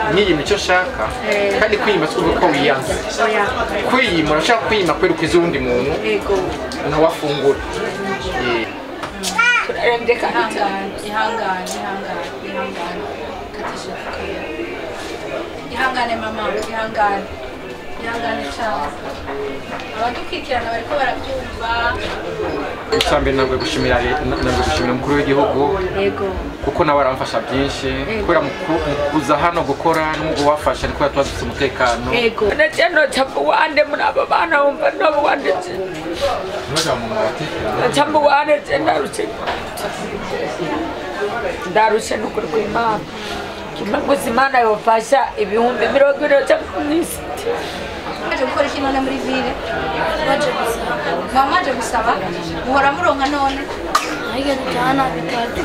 Niyima icyo nshaka kandi kwiyima si ukuvuga ko wiyanze. Kwiyima urashaka kwiyima kubera ukwiza uwundi muntu nawe afungura. Turarembye kandi Ihangane, ihangane, ihangane, ihangane. Katisha fukamira. Ihangane mama, ihangane. Ihangane cyane. Abadukurikirana bariko barabyumva. Icya mbere ntabwo gushimira ntabwo gushimira umukuru w'igihugu Yego. kuko nawe aramfasha byinshi kubera mu kuza hano gukora n'ubwo wafasha niko tuba dufite umutekano. Yego. Naje noca muwande muri aba bana wumva nobuwande noca muwande je ndarushe ndarushe n'ukuri kw'Imana kimwe gusa Imana yofasha 20,000 ca mw'isi. Mwaje gukora iki none muri ville? Baje gusaba. Mama mwaje gusaba? Muhora muronka none? Hirya dutahana bitatu.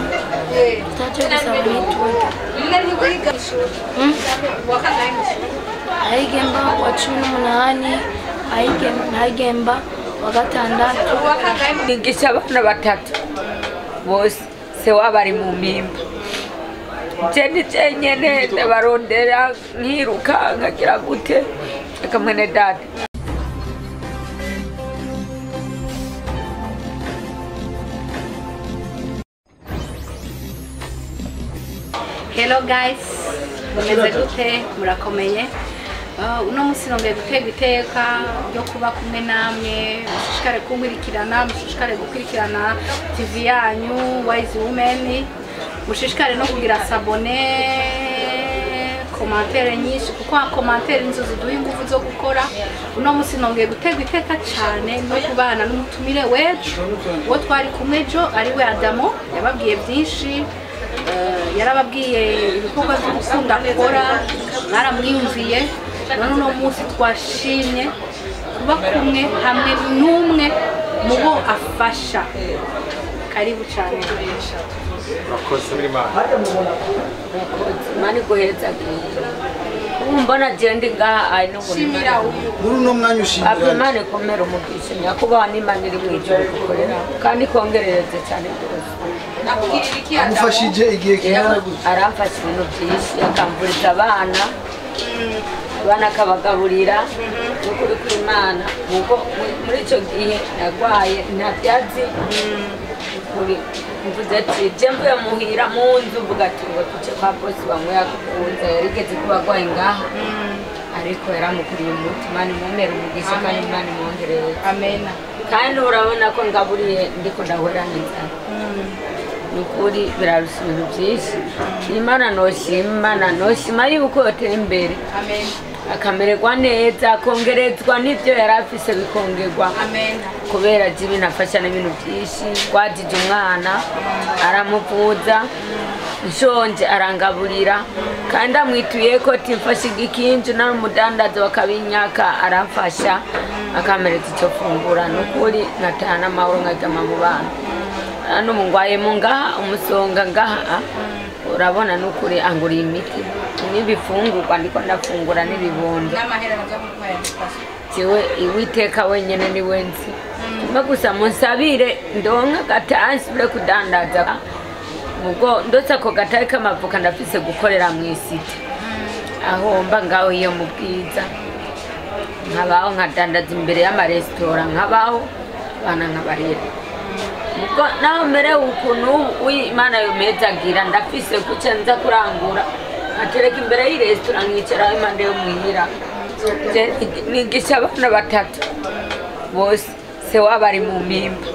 Tutaje gusaba nituwe. None ntiwiga ishuri? Wa kangahe mw'ishuri? Ayigemba wa 18, ayigemba wa 6. Wa kangahe mu Nigisha abana batatu bose se wabo ari mu mpimba je ni jenyene ndabarondera nkiruka nkagira gute reka mwene data. Hello guys, mumeze gute? Murakomeye? Uno musi nongeye guterwa iteka ryo kuba kumwe namwe, mushishikare kunkurikirana, mushishikare gukurikirana TV yanyu Wise Women, mushishikare no kugira s'abonner, commentaire nyinshi kuko commentaire nizo ziduha ingufu zo gukora. Uno musi nongeye guterwa iteka cyane no kubana n'umutumire w'ejo, uwo twari kumwe ejo ari we Adamo, yababwiye byinshi. Yarababwiye ibikorwa byo gukunda gukora, mwaramwiyumviye. None uno munsi twashimye kuba kumwe hamwe n'umwe mu bo afasha. Karibu cyane. Urakoze muri Imana. Imana iguhezagire. Ubu mbona je ndi ngaha ari n'ubuntu. Shimira uyu. Muri uno mwanya ushimira. Aba Imana ikomere umugisha nyakubahwa n'Imana iri mu ijuru gukorera kandi ikongerereze cyane rwose. Nakugirira iki Adamo? Amufashije igihe kingana gute? Aramfasha ibintu byinshi, akamvuriza abana, abana akabagaburira n'ukuri kw'Imana. Kuko muri icyo gihe narwaye nta byatsi mvuze ati je mvuye muhira mu nzu mvuga ati ngo tuce kwa bosi bamwe yagukunze yarigeze kuba arwaye ngaha ariko yaramukuriye umuti. Imana imumere umugisha kandi Imana imwongerere. Amena. Kandi urabona ko ngaburiye ndiko ndahura n'inzara. Nukuri birarusha ibintu byinshi. Imana noshima, Imana noshima yuko yotera imbere. Amen. Akamererwa neza, akongerezwa n'ibyo yari afise bikongerwa. Amen. Kubera je ibintu afasha n'ibintu byinshi, gwajije umwana aramuvuza, nshonje arangaburira, kandi amwituye ko timfashe igikinju nari umudandaza wakabinyaka aramfasha akampereza icyo fungura. Nukuri nkataha n'amahoro nkaryama mu bana. Hano ngwaye mu ngaha umusonga ngaha urabona nukuri anguriye imiti n'ibifungurwa ndiko ndafungura n'ibibondo. N'amahera navyo kuguha yagufasha. Jewe Uwiteka wenyene ni we nzi. Kimwe gusa munsabire ndonke agatahe nsubire kudandaza. Ubwo ndose ako gatahe k'amavoka ndafise gukorera mw'isite aho mba ngaho iyo mu Bwiza, nkabaho nkadandaza imbere y'amaresitora, nkabaho abana nkabarera. Ubwo naho merewe ukuntu Imana yomezagira ndafise guca nza kurangura nkatereka imbere y'iresitora nkicara impande yo muhira. Nigisha abana batatu bose se wabo ari mu mpimba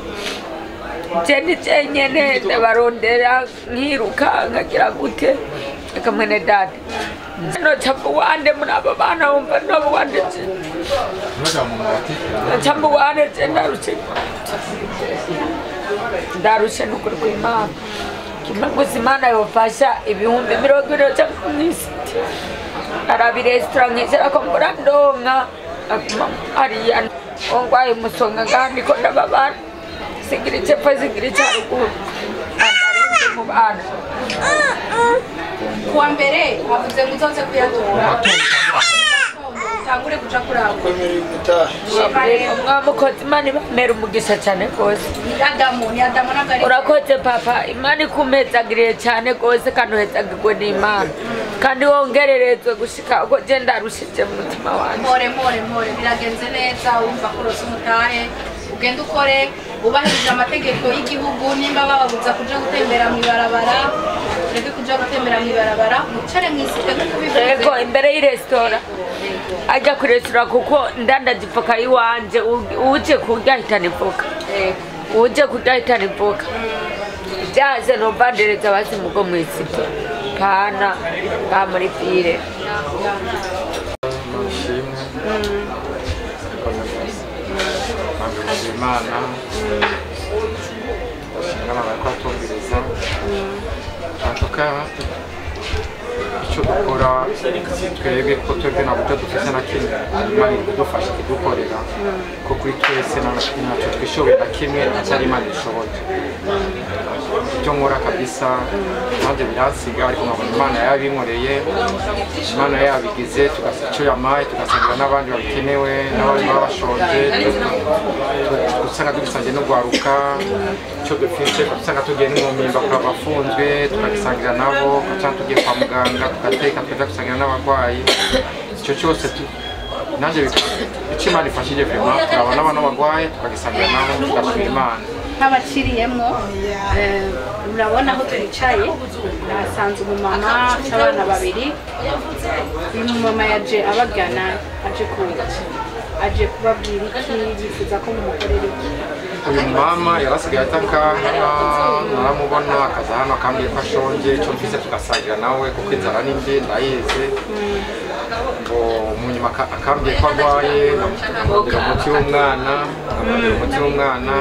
je ni jenyene ndabarondera nkiruka nkagira gute reka mwene data noca muwande muri aba bana wumva nobuwande noca muwande je ndarushe ndarushe n'ukuri kw'Imana. Kimwe gusa Imana yofasha 20,000 ca mw'isi araba iresitora nkicara ko mbura ndonka ariya ngwaye umusonga kandi ko ndababara singira icepfo singira ica ruguru andarembye mu bana. Kuwa mbere wavuze ngo uzoze kuyatora. Utangure kuja kurangura. Kwemerera umutahe. Mwamukoze Imana ibamere umugisha cyane rwose. Ni Adamu, ni Adamu ntabwo ari. Urakoze papa, Imana ikumezagiriye cyane rwose kandi uhezagirwe n'Imana. Kandi wongererezwe gushika uko je ndarushije mu mutima wanje. Mpore mpore mpore, biragenze neza. Wumva ko urose umutahe, ugenda ukore ubahirije amategeko y'igihugu. Nimba bababuza kuja gutembera mu ibarabara, ureke kuja gutembera mu ibarabara, mwicare mw'isite nk'uko ubivuze. Ego, imbere y'iresitora, ajya ku resitora, kuko ndandaza ivoka y'iwanje. Uje kurya ahitana ivoka, uje kurya ahitana ivoka. Byaze novandereza basi mugo mw'isite, pana nga muri ville. Ishimwe ndashima Imana, ndashimira Imana ko atumviriza. Antuka icyo dukora twebwe, ko twebwe nta buryo dufite na kimwe, Imana iri kudufasha kudukorera, ko kuri twese ntacyo twishoboye na kimwe atari Imana ishoboye. Ibyo nkora kabisa nanjye biransiga, ariko nkabona Imana yabinkoreye, Imana yabigize, tugasa icyo yamaye, tugasangira n'abandi babikenewe, n'abandi baba bashonje, usanga tugisangiye no gwaruka icyo dufite, usanga tugiye no mu mpimba kuraba abafunzwe tukagisangira nabo, cyangwa tugiye kwa muganga tugateka tukaja gusangira n'abarwayi. Icyo cyose nanjye icyo Imana ifashije vraiment, turabona n'abantu barwaye tukagisangira nabo, tugashima Imana. Nk'abaciriyemwo, murabona aho twicaye, nasanze umumama afite abana babiri. Uyu mumama yaje abagana, aje kubabwira iki? Yifuza ko mumukorera iki? Uyu mama yarasigaye ataka, naramubona akaza hano akambwira ko ashonje, icyo mfise tugasangira nawe, kuko inzara ni mbi ndayizi. Ngo mu nyuma akambwiye ko arwaye, ndamurondera umuti w'umwana, ndamurondera umuti w'umwana,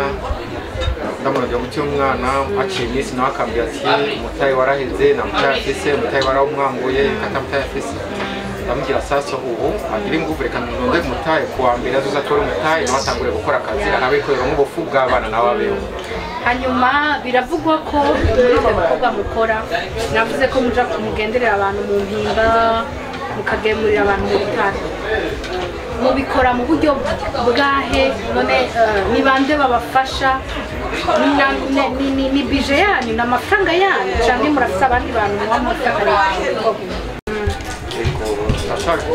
ndamurondera umuti w'umwana. Haciye iminsi nawe akambwira ati umutayi waraheze, nta mutayi afise, umutayi warawumwambuye, kata mutayi afise. Ndamubwira sasa ubu agira ingufu, reka nonde umutayi, kuwa mbere azoza atore umutayi, nawe atangure gukora akazi, arabikorera nk'ubufu bw'abana nawe abeho. Hanyuma biravugwa ko muri ibyo bikorwa mukora, navuze ko muja mugenderera abantu mu mpimba, mukagemurira abantu mu bitaro, mubikora mu buryo bwahe? None ni bande babafasha? Ni budget yanyu, ni amafaranga yanyu, canke murafise abandi bantu muba mufatanije ibikorwa? Ego, turashaka,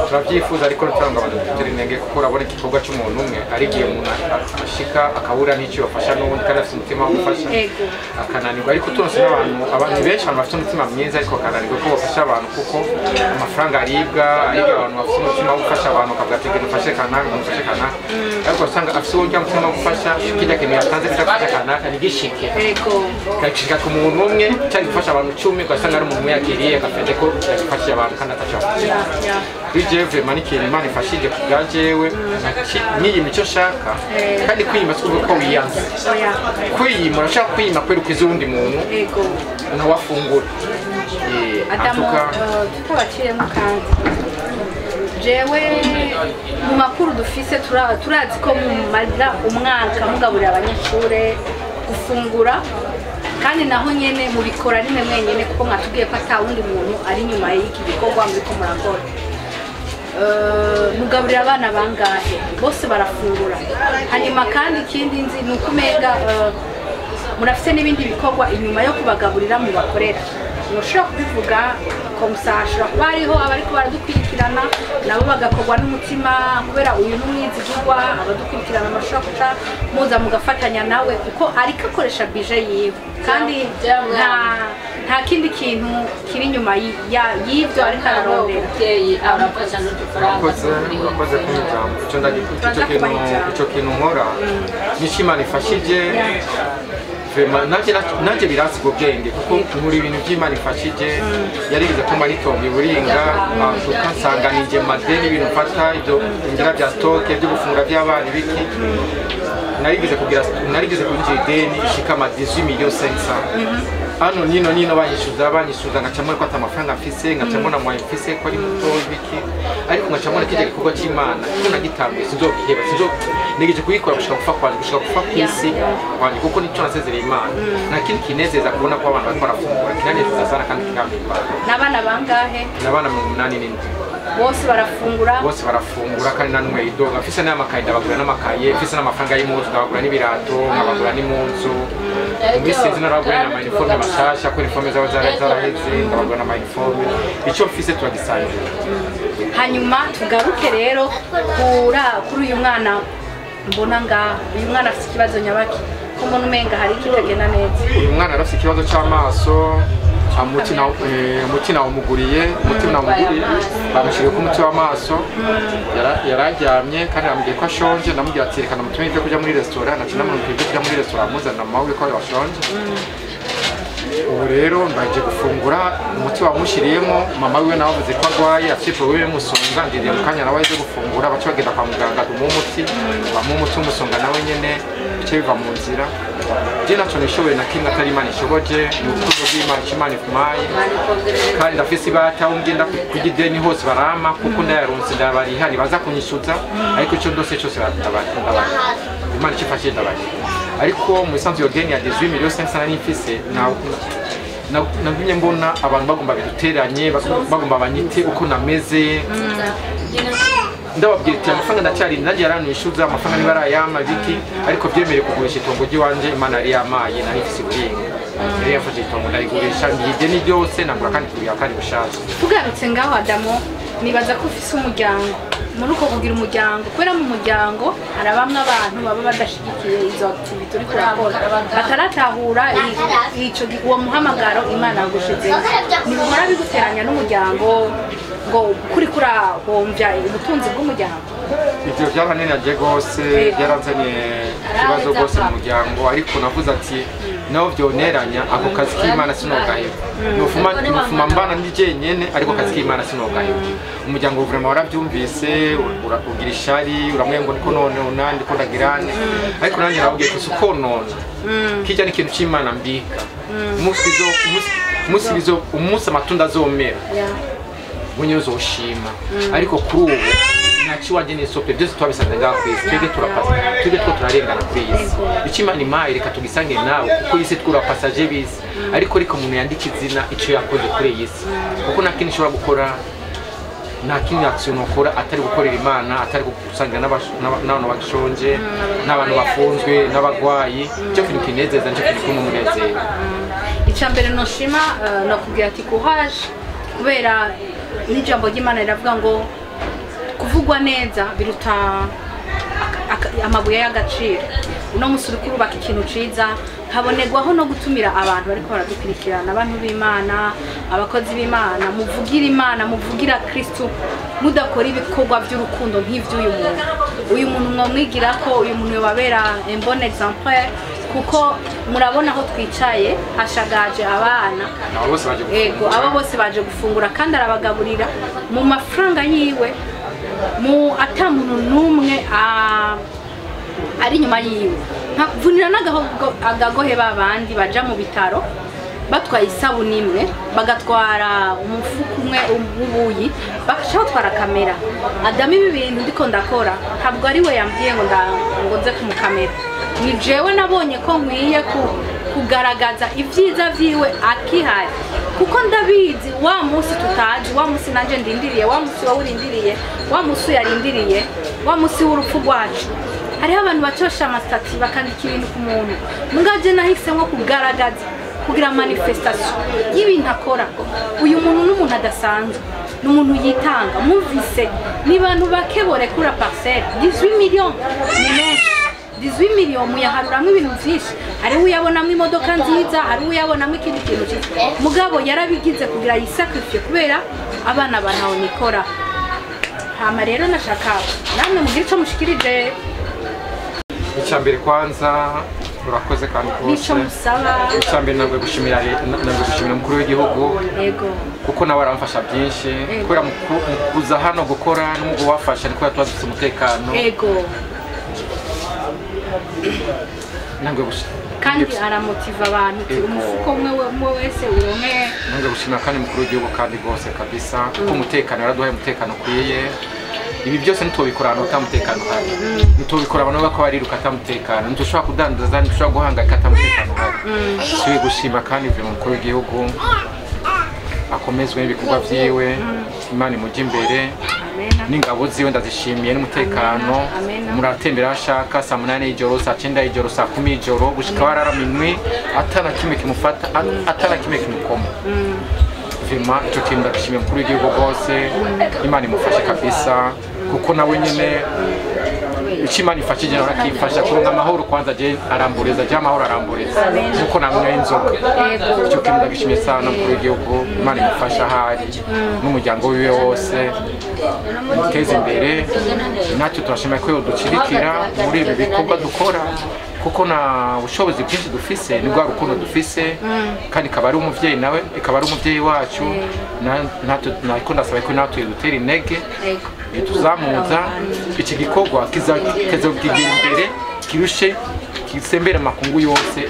turabyifuza, ariko ntitanga abantu dutera intege, kuko urabona igikorwa cy'umuntu umwe ari igihe umuntu ashika akabura n'icyo yafasha n'ubundi kandi afite umutima wo gufasha, akananirwa. Ariko turonse n'abantu, abantu benshi, abantu bafite umutima mwiza, ariko bakananirwa ko bafasha abantu, kuko amafaranga aribwa, aribwa. Abantu bafite umutima wo gufasha abantu bakavuga ati genda ufashe kanaka, ufashe kanaka, ariko usanga afite uburyo umutima wo gufasha, kirya kintu yatanze kuja gufasha kanaka ntigishike, gashika ku muntu umwe cyari gufasha abantu 10, ugasanga ari umuntu umwe yakiriye agafete ko yagifashije abantu kandi ataco yafashije. Kuri jewe vraiment ni ikintu Imana ifashije ku bwa jewe, niyima icyo nshaka. Kandi kwiyima si ukuvuga ko wiyanze. Oya. Kwiyima, urashaka kwiyima kubera ukwiza uwundi muntu nawe afungura. Adamu, Antuka tutabaciyemo, kandi jewe mu makuru dufise turazi ko mumara umwaka mugaburira abanyeshure gufungura, kandi naho nyene mubikora rimwe mwenyene, kuko mwatubwiye ko ata wundi muntu ari inyuma y'iki gikorwa muriko murakora. Mugaburira abana bangahe? Bose barafungura? Hanyuma kandi ikindi nzi ni uko umenga murafise n'ibindi bikorwa inyuma yo kubagaburira mubakorera. Mushobora kubivuga comme ça, hashobora kuba hariho abariko baradukurikirana nabo bagakorwa n'umutima, kubera uyu n'umwizigirwa. Abadukurikirana bashobora kuca muza mugafatanya nawe, kuko ariko akoresha budget yiwe, kandi nta kindi kintu kiri inyuma y'ibyo ariko ararondera. Umubyeyi arafasha n'udufaranga. Urakoze, urakoze kumpa ijambo. Icyo Turaza icyo kubaha kintu ijambo. Icyo kintu nkora nicyo Imana ifashije vraiment, nanjye biransiga ubwenge, kuko nkura ibintu by'Imana ifashije. Yarigeze kumpa n'itongo iburinga, antuka nsanga ninjye madeni, ibintu mfata ibyo ngira bya stock byo gufungura by'abana ibiki, narigeze kugira, narigeze kwinjira ideni ishika ama 18 millions 500 hano nino nino, banyishyuza, ngaca mbona ko ata amafaranga mfise, ngaca mbona mwaye mfise ko ari muto ibiki, ariko ngaca mbona kijya gikorwa cy'Imana ko nagitanguye sinzogiheba, sinzo negeje kuyikora gushika gupfa kwanje, gushika gupfa kw'isi kwanje, kuko nicyo nasezereye Imana. Nta kindi kinezeza kubona ko abantu bariko barafungura, kinanezeza sana kandi kikampimbara. N'abana bangahe? N'abana 87. Bose barafungura? Bose barafungura, kandi nta n'umwe yidoga. Mfise n'amakaye ndabagura n'amakaye, mfise n'amafaranga y'impuzu ndabagura n'ibirato, nkabagura n'impuzu. Mu minsi izi narabagurira ama uniforme mashasha, ko uniforme zabo zari zaraheze, ndabagurira ama uniforme. Icyo mfise turagisangira. Hanyuma tugaruke rero kuri uyu mwana mbona ngaha. Uyu mwana afite ikibazo nyabaki ko mbona umenga hari ikitagenda neza? Uyu mwana arafite ikibazo cy'amaso. Umuti nawumuguriye, umuti nawumuguriye, bamushyiriye ku muti w'amaso. Yararyamye kandi yambwiye ko ashonje. Ndamubwira ati reka namutume ibyo kurya muri resitora. Naciye namurungika ibyo kurya muri resitora, amuzanira mama we ko yashonje. Ubu rero mbaje gufungura umuti wamushyiriyemo. Mama wiwe nawe avuze ko arwaye, afite problème y'umusonga. Ndiriye mu kanya nawe aje gufungura, baca bagenda kwa muganga, tumuha umuti, bamuha umuti w'umusonga nawe nyene bice biva mu nzira. Je naco nishoboye na kimwe atari Imana ishoboje, ni urukundo rw'Imana, ico Imana impaye. Kandi ndafise ibata aho ngenda kurya ideni hose barama, kuko ndayaronse ndabariha, ntibaza kunyishuza. Ariko ico ndose cose ndabaha Imana, ico ifashije ndabaha. Ariko mu isanzu iyo deni ya 18 millions 500 nari mfise, nagumye mbona abantu bagomba biduteranye, bagomba banyite uko nameze. Ndababwira ati amafaranga ndacyari, nanjye yaranwishyuza amafaranga niba arayama ibiki. Ariko byemeye kugurisha itongo ry'iwanje Imana yari yamaye, nari mfise uburinga, yari yafashe itongo ndarigurisha, ngiye ideni ryose nagura kandi kuriha kandi bushaje. Tugarutse ngaho Adamo, nibaza ko ufise umuryango. Muri uko kugira umuryango, kubera mu muryango hari bamwe abantu baba badashigikiye izo activity uriko urakora, bataratahura ico uwo muhamagaro Imana yagushizemo, ntibihora biguteranya n'umuryango ngo kuri kurahombya ubutunzi bw'umuryango? Ivyo byarananiranye rwose, byaranzanye ikibazo rwose mu muryango. Ariko navuze ati naho vyoneranya, ako kazi k'Imana sinogaheba. Nofuma mbana ndi jenyene, ariko akazi k'Imana sinogaheba. Umuryango vraiment waravyumvise, ugira ishari, uramwe ngo niko none unandi ko ndagirane. Ariko nanjye nababwiye ko si ukonona, kijya ni ikintu c'Imana mbika. Umunsi umunsi amatunda azomera, bunye uzoshima. Ariko kuri ubu nta kiwanje n'isope, byose twabisanze ngaho ku isi. Twebwe turapasa, twebwe two turarengana kuri iyi si. Icyo Imana impaye reka tugisange nawe, kuko iyi si twura passager bisi. Ariko umuntu yandika izina, icyo yakoze kuri iyi si, kuko nta kindi ushobora gukora, nta kindi action ukora atari gukorera Imana, atari gusangira n'abantu bashonje, n'abantu bafunzwe, n'abagwayi. Icyo kintu kinezeza, nicyo kintu kumwe umunezero. Icya mbere noshima, nakubwira ati courage, kubera n'ijambo ry'Imana riravuga ngo kuvugwa neza biruta amabuye y'agaciro. Uno musi uriko urubaka ikintu ciza, habonerwaho no gutumira abantu bariko baradukurikirana, abantu b'Imana, abakozi b'Imana, muvugira Imana, muvugira Kristu, mudakora ibikorwa by'urukundo nk'ivy'uyu muntu. Uyu muntu mwamwigira ko uyu muntu yobabera un bon exemple, kuko murabona aho twicaye hashagaje abana. Abo bose baje Ego. gufungura. Abo bose baje gufungura kandi arabagaburira mu mafaranga yiwe, mu ata muntu n'umwe ari inyuma yiwe. Nkavunira n'agagohe babandi baja mu bitaro batwaye isabuni imwe, bagatwara umufuko umwe w'ubuyi, bagaca batwara kamera. Adamu, ibi bintu ndiko ndakora ntabwo ari we yambwiye ngo ngo nze kumukamera, ni jewe nabonye ko nkwiye kugaragaza ibyiza vyiwe akihari, kuko ndabizi wa munsi tutazi, wa munsi nanje ndindiriye, wa munsi wowe urindiriye, wa munsi yarindiriye, wa munsi w'urupfu rwacu. Hariho abantu bacosha ama statuts bakandika ibintu ku muntu. Mugaje nahisemo kugaragaza, kugira manifestation y'ibintu akora. Uyu muntu n'umuntu adasanzwe, ni umuntu yitanga. Mwumvise ni bantu bake borekura parcelle 18 millions, ni menshi. 18 millions muyaharuramwo ibintu vyinshi, hariho uyabonamwo imodoka nziza, hariho uyabonamwo ikindi kintu cyiza. Mugabo yarabigize kugira yisacrifie kubera abana ba ntaho nikora. Hama rero nashaka namwe mugire ico mushikirije. Icya mbere kwanza urakoze kandi N'ico rwose. musaba. Icya mbere nabwo gushimira umukuru w'igihugu, kuko nawe aramfasha byinshi. Kubera mu kuza hano gukora n'ubwo wafasha niko tuba dufite umutekano. Ntabwo Kandi aramotiva abantu ati umufuko umwe umwe wese uronke. Ntabwo gushimira kandi umukuru w'igihugu kandi rwose kabisa, kuko umutekano yaraduhaye, umutekano ukwiye. Ibi byose ntitubikora ahantu ata mutekano uhari, ntitubikora abantu bako bariruka ata mutekano, ntidushobora kudandaza, ntidushobora guhangayika ata mutekano uhari. Subiye gushima kandi uyu mukuru w'igihugu akomezwe n'ibikorwa vyiwe, Imana imujye imbere. N'ingabo ziwe ndazishimiye n'umutekano. Amena. Muratembera ashaka saa 8 y'ijoro, saa 9 y'ijoro, saa 10 y'ijoro, gushika barara minwi atana kimwe kimufata, atana kimwe kimukoma. Vima ico kintu ndagishimiye umukuru w'igihugu rwose. Imana imufashe kabisa, kuko nawe nyene icyo Imana ifashije nawe akifasha kuronka amahoro. Kwanza je arambureza, je amahoro arambureza nkuko namwe inzoga. Icyo kintu ndagishimiye sana umukuru w'igihugu. Imana imufasha ahari n'umuryango wiwe wose, muteze imbere. Natwe turashima ko yodushigikira muri ibi bikorwa dukora, kuko nta bushobozi bwinshi dufise, ni rwa rukundo dufise, kandi ikaba ari umuvyeyi, nawe ikaba ari umuvyeyi wacu. Natwe nariko ndasaba ko natwe dutera intege, tuzamuza iki gikorwa kizokigira imbere, kirushe kisembere amakungu yose,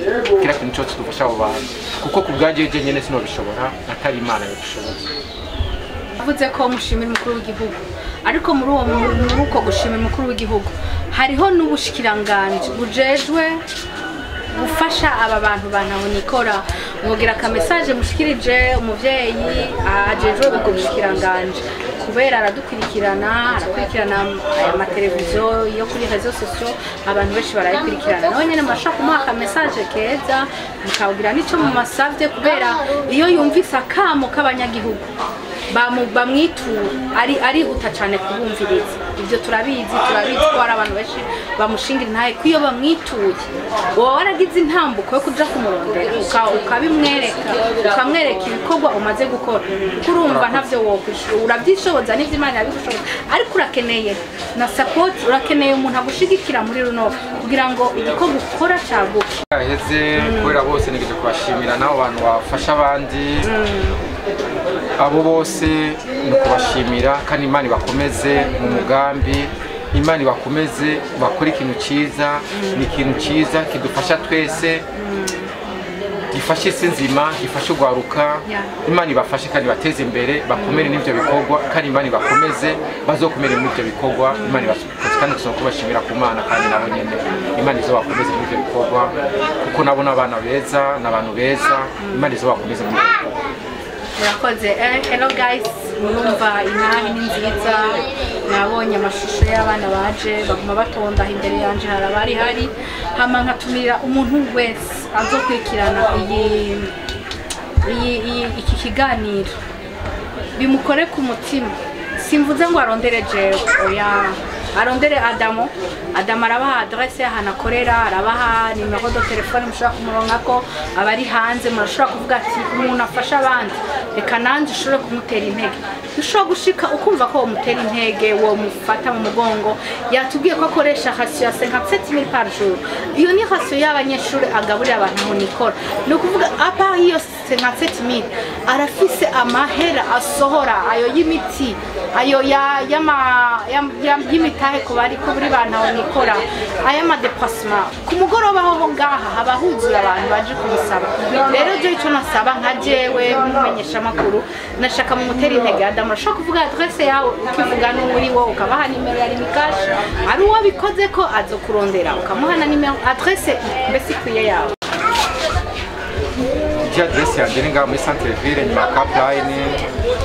kira kintu cyose dufasha abo bantu, kuko ku bwanjye je nyene sinobishobora atari Imana yobishoboza. Avuze ko mushimira umukuru w'igihugu, ariko muri uwo muri uko gushimira umukuru w'igihugu hariho n'ubushikiranganje bujejwe gufasha aba bantu bantahonikora. Mwogira aka message mushikirije umuvyeyi ajejwe ubwo bushikiranganje, kubera aradukurikirana, arakurikirana aya mateleviziyo yo kuri réseaux sociaux, abantu benshi barayikurikirana. Nawe nyene murashobora kumuha aka message keza, mukabwira n'ico mumasavye, kubera iyo yumvise akamo k'abanyagihugu bamwitura ari arihuta cyane kubumviriza. Ibyo turabizi, turabizi ko hari abantu benshi bamushingira intahe ko iyo bamwituye wowe waragize intambuko yo kuja kumurondera, ukabimwereka, ukamwereka ibikorwa umaze gukora, kuko urumva ntavyo wokwishura, urabyishoboza n'ivyo Imana yabigushoboza, ariko urakeneye na support, urakeneye umuntu agushigikira muri runo kugira ngo igikorwa ukora caguke. Aheze kubera bose nigeze kubashimira, n'abo bantu bafasha abandi, abo bose ni ukubashimira, kandi Imana ibakomeze mu mugambi, Imana ibakomeze bakore ikintu cyiza. Ni ikintu cyiza kidufasha twese, gifashe isi nzima, gifashe urwaruka. Imana ibafashe kandi bateze imbere, bakomere n'ibyo bikorwa, kandi Imana ibakomeze bazokomere muri ibyo bikorwa. Imana ibafashe kandi tuzoba kubashimira ku Mana, kandi nabo nyene Imana izobakomeze muri ibyo bikorwa, kuko nabo n'abana beza, n'abantu beza. Imana izobakomeze muri ibyo bikorwa. Murakoze. Hello guys, murumva intahe ni nziza. Nabonye amashusho y'abana baje baguma batonda aho imbere yanje, hari abari hari hama nkatumirira umuntu wese azokurikirana iyi iki kiganiro bimukore ku mutima. Simvuze ngo arondere jewe, oya, arondere Adamo. Adamo arabaha adresse y'ahantu akorera, arabaha numéro de téléphone mushobora kumuronkako. Abari hanze murashobora kuvuga ati umuntu afasha abandi, reka nanjye ushobore kumutera intege. Ushobora gushika ukumva ko womutera intege, womufata mu mugongo. Yatubwiye ko akoresha ration ya 57000 par jour. Iyo ni ration y'abanyeshuri agaburira abantu mu nikora. Ni ukuvuga à part iyo 57000 arafise amahera asohora, ayo y'imiti, ayo ya yama y'imitahe ku bari ko buri bantu aho nikora, aya ma déplacement. Ku mugoroba ho ngaha haba huzuye abantu baje kumusaba. Rero je ico nasaba nka jewe nk'umumenyesha makuru, nashaka mu mutera intege. Adamu, urashobora kuvuga adresse yawe, ukivuga n'uri wo, ukabaha nimero ya Lumicash, ari uwo bikoze ko azokurondera, ukamuha na nimero, adresse mbese ikwiye yawe. Iji adresse yanjye ni ngaha muri centre ville, nyuma ya Capline,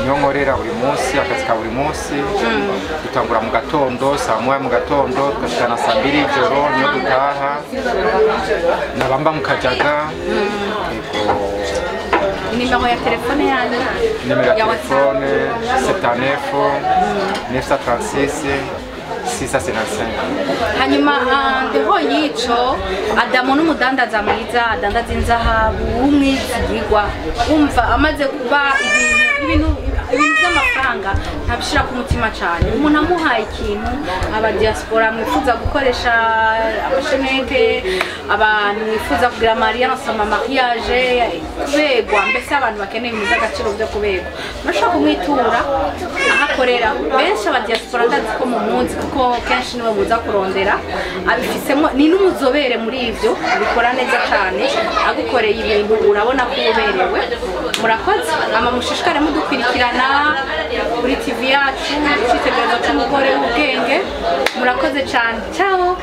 niho nkorera buri munsi, akazi ka buri munsi. Dutangura mu gatondo saa 1 mu gatondo, tugashikana saa 2 y'ijoro, niyo dutaha. Nabamba mu Kajaga. Yego. Nimero ya telefone yanyu? Nimero ya Ya WhatsApp. telefone 79 936 655. Hanyuma ndeho yico Adamu n'umudandaza mwiza, adandaza inzahabu, w'umwizigirwa. Umva amaze kuba ibintu by'amafaranga ntabishira ku mutima cyane. Umuntu amuhaye ikintu, aba diaspora mwifuza gukoresha amashenete, abantu mwifuza kugira mariage, ama mariage, kubegwa, mbese abantu bakeneye ibintu by'agaciro byo kubegwa, murashobora kumwitura aho akorera. Benshi aba diaspora ndazi ko mumunsi, kuko kenshi niwe muza kurondera, abifisemo, ni n'umuzobere muri ivyo, abikora neza cyane. Agukoreye ibintu urabona ko uberewe. Murakoze, ama mushishikare mudukurikirana kuri TV yacu icyitegererezo cy'umugore w'ubwenge. Murakoze cyane, ciao.